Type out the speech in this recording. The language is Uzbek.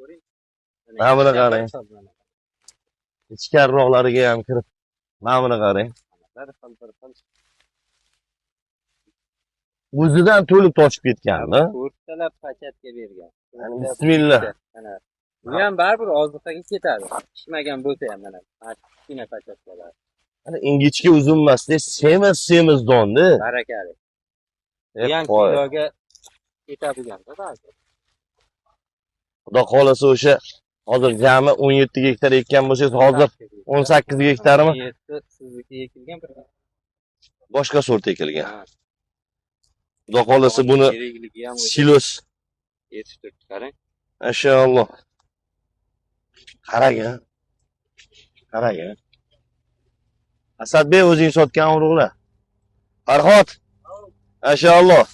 Ko'ring. Mana buni qarang. Ichkariroqlariga ham kirib. Mana buni qarang. Bir xil, bir xil. O'zidan to'lib toshib ketgan-da. To'rttalab paketga bergan. Yani bismillah. Mana. Bu ham baribir oziqaga ketadi. Pishmagan bo'lsa ham mana. Mana kichkina paketkalar. Mana ingichka uzun emasda, semiz semiz donda. Barakali. Bu ham Qo'y. kiloga ketadigan-da ba'zi. Xudo xohlasa o'sha hozir jami 17 gektar ekkan bo'lsangiz, hozir 18 gektarmi? 17 sizniki ekilgan bir. Boshqa sort ekilgan. Ha, Xudo xohlasa buni Yirikligi ham o'sha silos yetib turibdi, qarang. Mashalloh. Qarang, a. Qarang, a. Asadbek o'zing sotgan urug'lar. Farhod. Mashalloh.